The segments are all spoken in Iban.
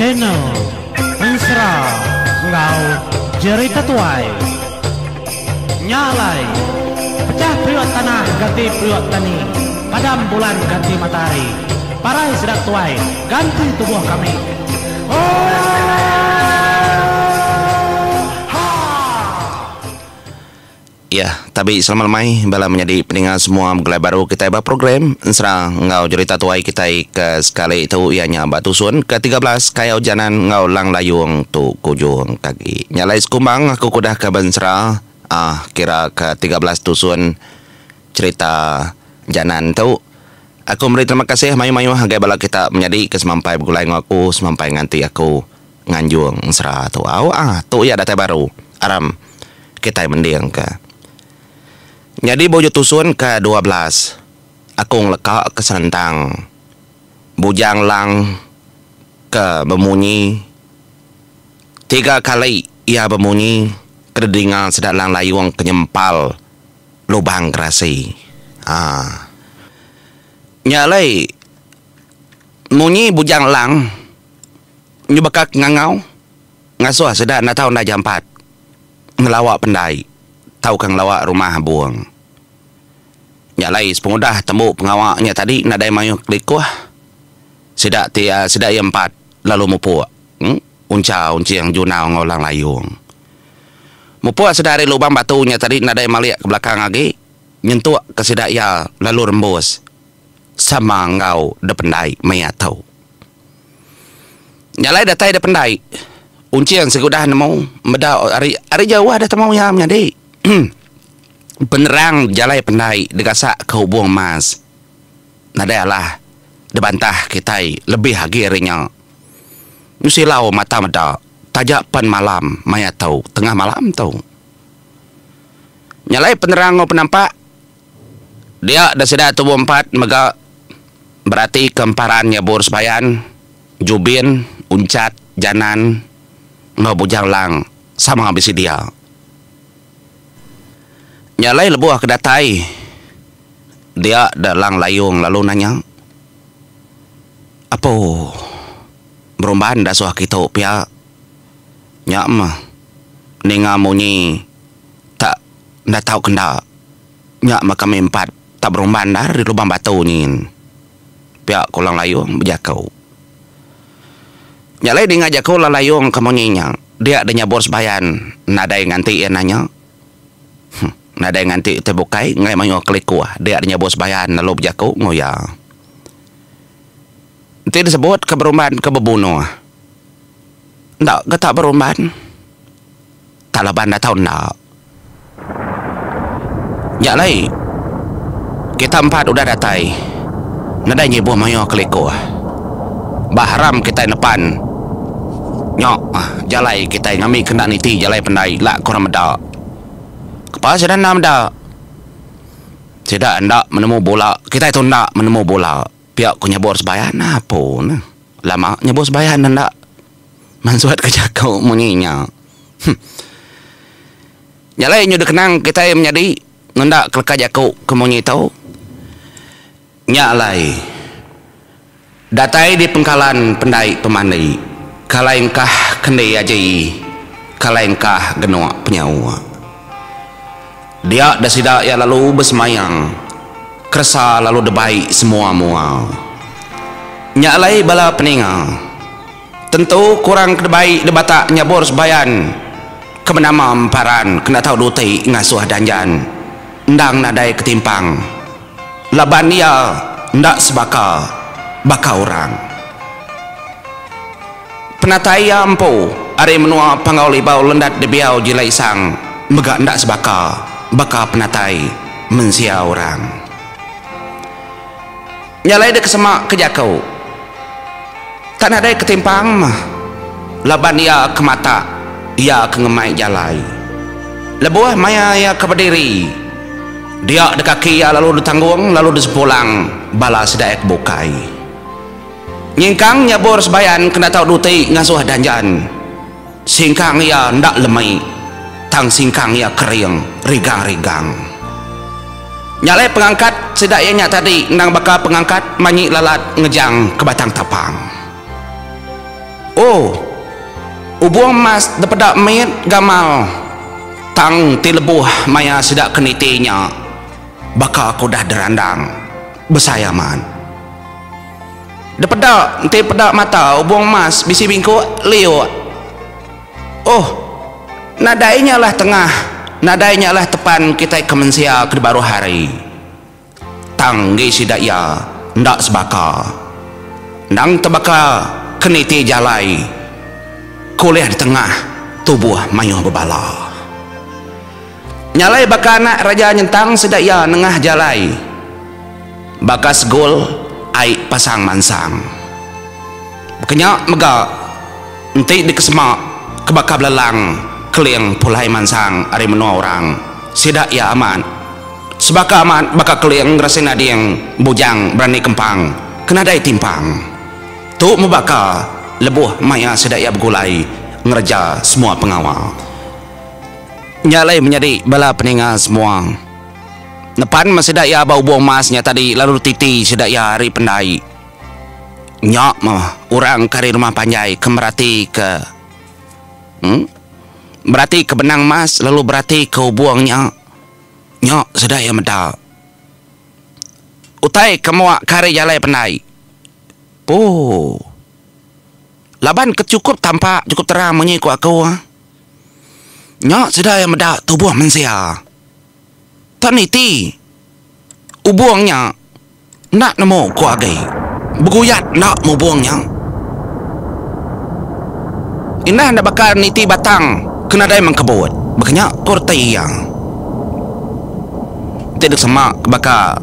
Channel Ensera enggau Jerita Tuai. Nya alai, pecah periuk tanah ganti periuk tani, padam bulan ganti matahari, parai sida tuai ganti tubuh kami. Oohaa! Ya, tabi selamat lemai bala menyadi peninga semua begulai baru kitai ba program ensera enggau jerita tuai kitai ke sekali tu iya nya ba tusun ke 13 Kayau Janan enggau Lang Layung tu kujung kagi. Nya alai sekumbang aku ke udah ke bensera aaa kira ke 13 tusun cherita Janan tu aku meri terima kasih mayuh-mayuh ngagai bala kita menyadi ke semampai begulai enggau aku semampai nganti aku nganjung ensera tu. Au ah tu iya datai baru. Aram kitai mendingka. Nyadi ba ujung tusun ke 12 aku ngeleka ke senentang Bujang Lang ke bemunyi tiga kali iya bemunyi ke didinga sida Lang Layung ke nyempal lubang gerasi. Aa. Nya alai munyi Bujang Lang nyu baka ke ngangau ngasuh sida enda tau enda jampat ngelawa pendai tauka ngelawa rumah bung. Nya alai sepengudah tembu pengawa nya tadi nadai mayuh kelikuh sida ti sida iya empat lalu mupuk Uncha, Unching, Junau enggau Lang Layung. Mupuk sida ari lubang batu nya tadi nadai malik ke belakang agi nyentuk ke sida iya lalu rembus sama enggau dependai maya tu. Nya alai datai da pendai, Unching sigi udah nemu meda ari ari jauh deh temu iya menyadi penerang jalai pendai digasak ke ubung mas. Nadai alah dibantah kitai lebih agi ari nya. Nyu silau mata meda taja pen malam maya tu tengah malam tu. Nya alai penerang enggau penampak dia da sida tubuh empat mega beratika emparan nyabur sebayan, Jubin, Unchat, Janan enggau Bujang Lang sama bisi dia. Nya alai lebuh ke datai dia da Lang Layong lalu nanya, Apo berumban dasuh kitu pia? Nya meh ninga munyi tak enda tau kenda. Nya meh kami empat tak berumban enda ari lubang batu nyin. Pia ku Lang Layong bejaku. Nya alai ninga jaku Lang Layong ke munyi nya, dia deh nyabur sebayan nadai nganti iya nanya. Huh, nadai nganti utai bukai enggai mayuh kelikuh dia deh nyabur sebayan lalu bejaku enggau iya. Enti disebut ke berumban ke bebunuh, enda ke tak berumban. Tak laban enda tau enda. Nya alai, kita empat udah datai nadai nyibuh mayuh kelikuh. Ba haram kitai nepan nya jalai kitai ngambi kena niti jalai pendai ila ke orang meda. Kepa sida enda meda. Sida enda menemu bula, kitai tu enda menemu bula. Pia ku nyebur sebayan apu ne. Lama nyebur sebayan enda mansutka jaku munyi nya. Huh. Nya alai nyudah kenang kitai menyadi ngenda keleka jaku ke munyi tu. Nya alai datai di pengkalan pendai pemandi kalai engkah kendi aji kalai engkah genuk penyauh. Dia da sida iya lalu besemayang keresa lalu debai semua mua. Nya alai bala peninga tentu kurang ke debai debatak nyabur sebayan ke benama Emparan kena tau duti ngasuh danjan endang nadai ketimpang laban iya enda sebaka baka orang. Penatai iya empu ari menua Panggau Libau Lendat Dibiau Jilai Isang mega enda sebaka baka penatai mensia orang. Nya alai dek sema ke jaku tak nadai ketimpang meh laban iya ke matak iya ke ngemai jalai. Lebuh maya iya ke bediri dia dek kaki iya lalu ditanggung lalu disempulang bala sida iya ke bukai. Nyingkang nyabur sebayan kena tau duti ngasuh danjan. Singkang iya enda lemi tang singkang iya kering rigang-rigang. Nya alai pengangkat sida iya nya tadi endang baka pengangkat manyi lalat ngejang ke batang tapang. Oh! Ubung mas depeda mit gamal tang ti lebuh maya sida ke niti nya baka ke udah derandang besai amat. Depeda enti peda mata ubung mas bisi bingkuk liuk. Oh! Nadai nya lah tengah, nadai nya lah tepan kitai ke mensia ke dibaruh hari. Tang enggi sida iya enda sebaka. Endang tebaka ke niti jalai ke ulih ditengah tubuh mayuh bebala. Nya alai baka anak raja nyentang sida iya nengah jalai baka segul ai pasang mansang. Baka nya mega enti dikesema ke baka belelang keling pulai mansang ari menua orang sida iya amat. Sebaka amat baka keling ngeresi nading bujang berani kempang ke nadai timpang. Tu mebaka lebuh maya sida iya begulai ngereja semua pengawa. Nya alai menyadi bala peninga semua. Nepan meh sida iya ba ubung mas nya tadi lalu titi sida iya ari pendai. Nya meh orang ke ari rumah panjai ke meratika uhh meratika benang mas lalu beratika ubung nya. Nya sida iya meda. Utai ke mua ke ari jalai pendai. Ooh. Laban ke chukup tampak chukup terang munyi ku aku. Nya sida iya meda tubuh mensia. Tak niti. Ubung nya enda nemu ku agi. Beguyat enda mubung nya. Indah enda baka niti batang ke nadai mengkebut. Baka nya ku reti iya. Ti dek sema ke baka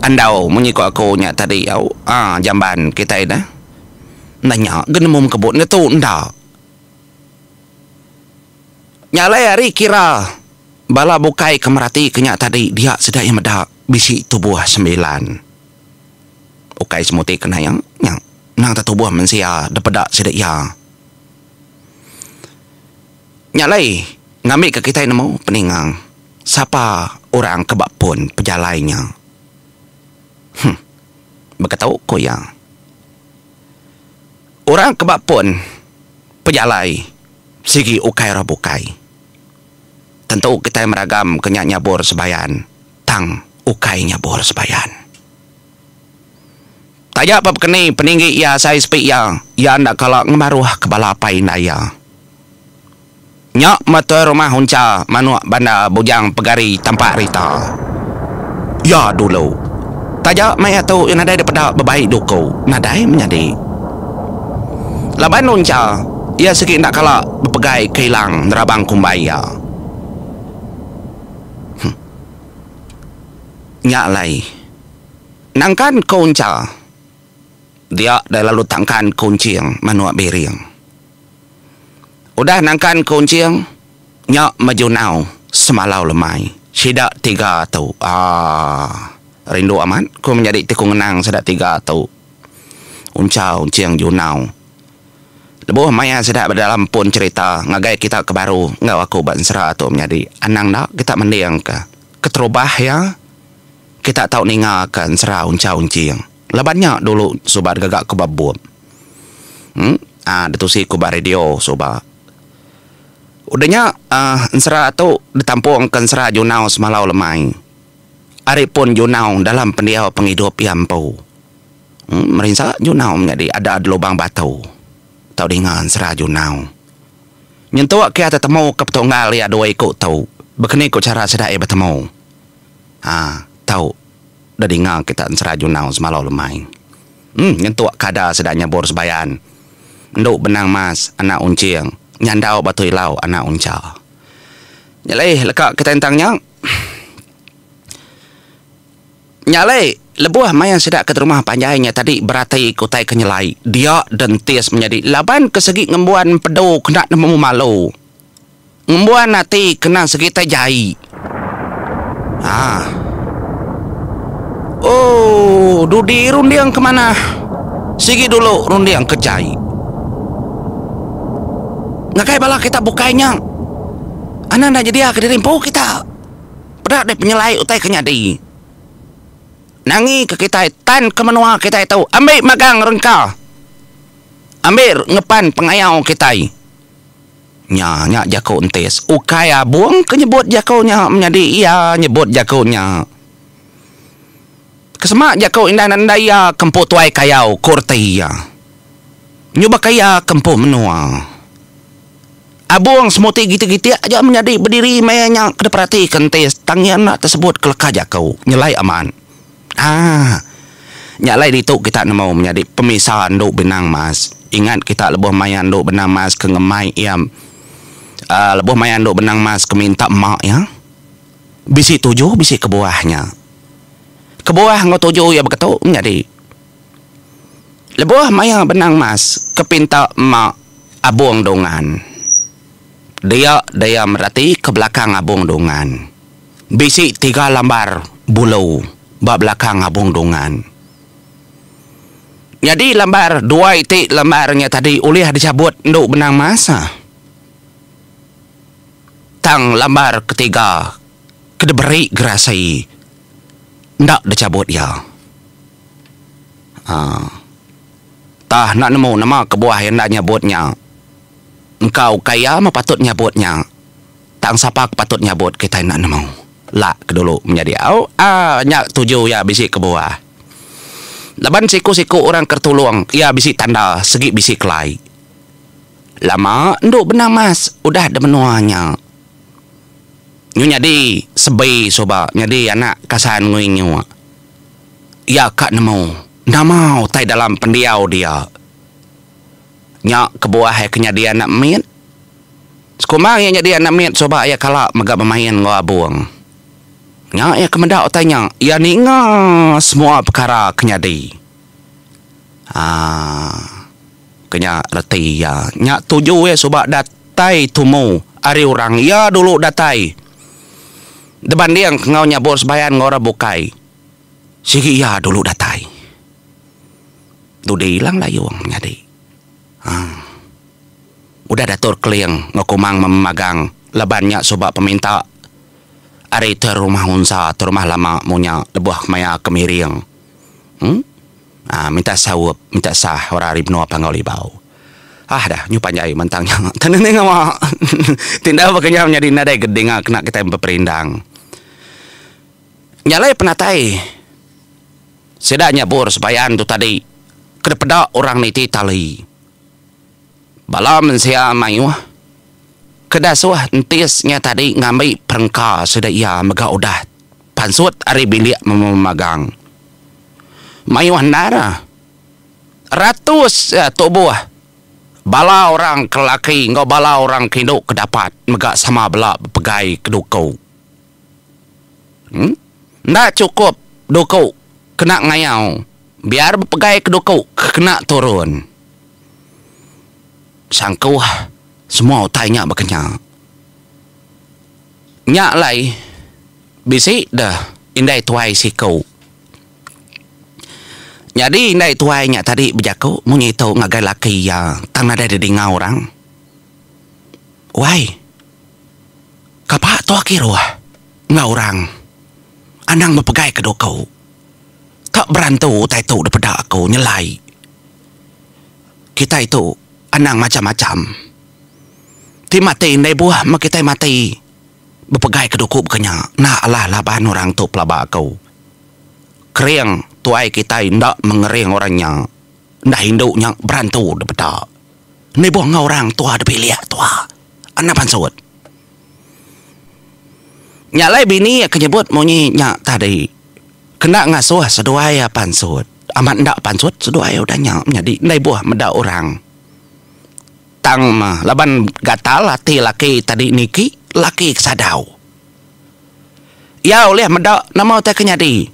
andau munyi ku aku nya tadi au aaa jamban kitai neh. Enda nya ga nemu mengkebut ngetu enda. Nya alai ari kira bala bukai ke meratika nya tadi dia sida iya meda bisi tubuh sembilan. Ukai semuti ke naya nya endang te tubuh mensia depeda sida iya. Nya alai ngambika kitai nemu peninga sapa orang ke ba pun pejalai nya. Huh. Beketu ku iya. Orang ke ba pun pejalai sigi ukai orang bukai. Tentu kitai meragam ke nya nyabur sebayan tang ukai nyabur sebayan. Taja pa bekeni peninggi iya asai sepi iya, iya enda kala ngemaruh ke bala apai indai iya. Nya meh tuai rumah Uncha manuk banda Bujang Pegari Tampak Rita. Iya dulu. Taja maya tu iya nadai dipeda bebai duku, nadai menyadi. Laban Uncha, iya sigi enda kala bepegai ke ilang nerabang kumbai iya. Huh. Nya alai. Nangkan ke Uncha. Dia deh lalu tangkan ke Unching manuk biring. Udah nangkan ke Unching, nya mejunau semalau lemai. Sida tiga tu aaa rindu amat ku menyadi ti ku ngenang sida tiga tu. Uncha, Unching, Junau. Lebuh maya sida ba dalam pun cherita ngagai kita ke baru enggau aku ba ensera tu menyadi anang enda kita mendingka keterubah iya kita tau ningaka ensera Uncha Unching laban nya dulu suba digaga ku ba bup. Em aaa ditusi ku ba radio suba. Udah nya aaa ensera tu ditampung ke ensera Junau semalau lemai. Ari pun Junau dalam pendiau pengidup iya empu. Merinsa Junau menyadi ada di lubang batu. Tau dinga ensera Junau. Nyentuk ke iya tetemu ke petunggal iya dua iku tu, bekeni ku chara sida iya betemu. Haa tau da dinga kita ensera Junau semalau lemai. Em nyentuk ke ada sida nyabur sebayan. Endu benang mas anak unching nyandau batu ilau anak uncha. Nyelih leka kita entang nya. Nya alai, lebuh maya sida ke rumah panjai nya tadi berati ke utai ke nyelai, dia dentis menyadi laban ke segi ngembuan empedu kena nemu malu. Ngembuan ati kena segi tai jai. Haa. Ooh, dudi runding ke manah, sigi dulu runding ke jai. Ngagai bala kita bukai nya, anang enda nyedia ke diri empu kita. Peda deh penyelai utai ke nyadi. Nangi ke kitai tan ke menua kitai tu ambi magang rengka. Ambir ngepan pengayau kitai. Nya nya jaku entis. Ukai abung ke nyebut jaku nya menyadi iya nyebut jaku nya. Kesema jaku indah nanda iya ke empu tuai kayau ku reti iya. Nyu baka iya ke empu menua. Abung semuti gitik-gitik aja menyadi bediri maya nya ke diperatika entis tang iya enda tesebut ke leka jaku nyelai amat. Haa. Nya alai ditu kita nemu menyadi pemisa endu Benang Mas. Ingat kita lebuh maya endu Benang Mas ke ngemai iya aaa lebuh maya endu Benang Mas ke minta ema iya. Bisi tuju bisi kebuah nya. Kebuah enggau tuju iya beketu menyadi. Lebuh maya Benang Mas ke pinta ema Abong Dungan. Dia dia mereti ke belakang Abong Dungan. Bisi tiga lambar bulu ba belakang Abong Dungan. Nyadi lambar dua iti lambar nya tadi ulih dichabut endu Benang Mas. Tang lambar ketiga ke diberi gerasi enda dichabut iya. Aa. Tah enda nemu nama kebuah iya enda nyabut nya. Engka ukai iya meh patut nyabut nya. Tang sapa ke patut nyabut kitai enda nemu. Lak ke dulu menyadi au aa nya tuju iya bisi kebuah. Laban siku-siku orang ke tulung iya bisi tanda segi bisi kelai. Lama endu benang mas udah da menua nya. Nyu nyadi sebi suba nyadi anak kasan ngui nyuk. Iya ka nemu nama utai dalam pendiau dia. Nya kebuah iya ke nyadi anak mit. Sekumbang iya nyadi anak mit suba iya kala mega bemain enggau abung. Nya iya ke meda utai nya, iya ninga semua pekara ke nyadi. Aaa ke nya reti iya. Nya tuju iya suba datai tumu ari orang iya dulu datai dibanding ke enggau nyabur sebayan enggau orang bukai. Sigi iya dulu datai. Dudi ilang layung nyadi. Aaa. Udah datur Keling enggau Kumang memagang laban nya suba peminta ari te rumah unsa te rumah lama munya lebuh maya ke miring. Em aaa minta saup minta sah orang ari menua Panggau Libau. Ah dah nyu panjai mentang nya tang nene ngawa ti enda baka nya nyadi nadai ga dinga kena kitai beperindang. Nya alai penatai sida nyabur sebayan tu tadi ke dipeda orang niti tali. Bala mensia mayuh ke dasuh entis nya tadi ngambi perengka sida iya mega udah pansut ari bilik memagang. Mayuh endar ratus tubuh bala orang ke lelaki enggau bala orang ke indu ke dapat mega sama bela bepegai ke duku. Enda chukup duku kena ngayau biar bepegai ke duku ke kena turun. Sangkuh semua utai nya baka nya. Nya alai bisi deh indai tuai siku. Nyadi indai tuai nya tadi bejaku munyi tu ngagai laki iya tang nadai didinga orang. Wai. Kapa tua kiruh enggau orang anang bepegai ke duku. Tak berantu utai tu dipeda aku nyelai. Kitai tu anang macam-macam. Ti mati indai buah meh kitai mati bepegai ke duku baka nya enda alah laban orang tu pelaba aku. Kering tuai kitai enda mengering orang nya. Enda indu nya berantu dipeda. Nibuh enggau orang tua dibilik tua. Anang pansut. Nya alai bini iya ke nyebut munyi nya tadi kena ngasuh seduai iya pansut. Amat enda pansut seduai iya udah nya menyadi enda ibuh meda orang. Tang meh laban gatal ati laki tadi niki, laki ke sadau. Iya ulih meda nama utai ke nyadi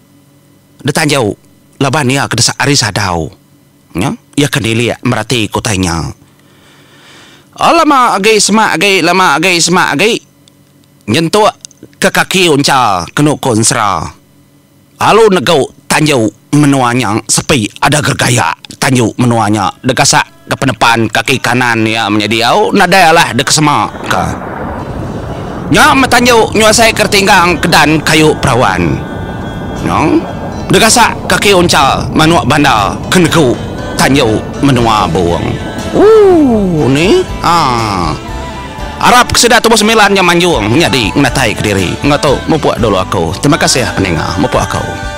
ditanju laban iya ke ari sadau. Nya, iya ke nilik merati ke utai nya. Oh lama agi semak agi lama agi semak agi nyentuk ke kaki uncha kenu ku ensera. Alu negu tanju menua nya sepi ada geregayak tanju menua nya degasak ke penepan kaki kanan iya menyadi au nadai alah dikesema ka. Nya meh tanju nyuasai ke retinggang kedan kayu perawan. Nya degasak kaki uncha manuk banda ke negu tanju menua bung. Ooh ni haa. Arap ke sida tubuh semilan nya manjung nyadi ngenatai kediri. Enggau tu mupuk dulu aku. Terima kasih peninga mupuk aku.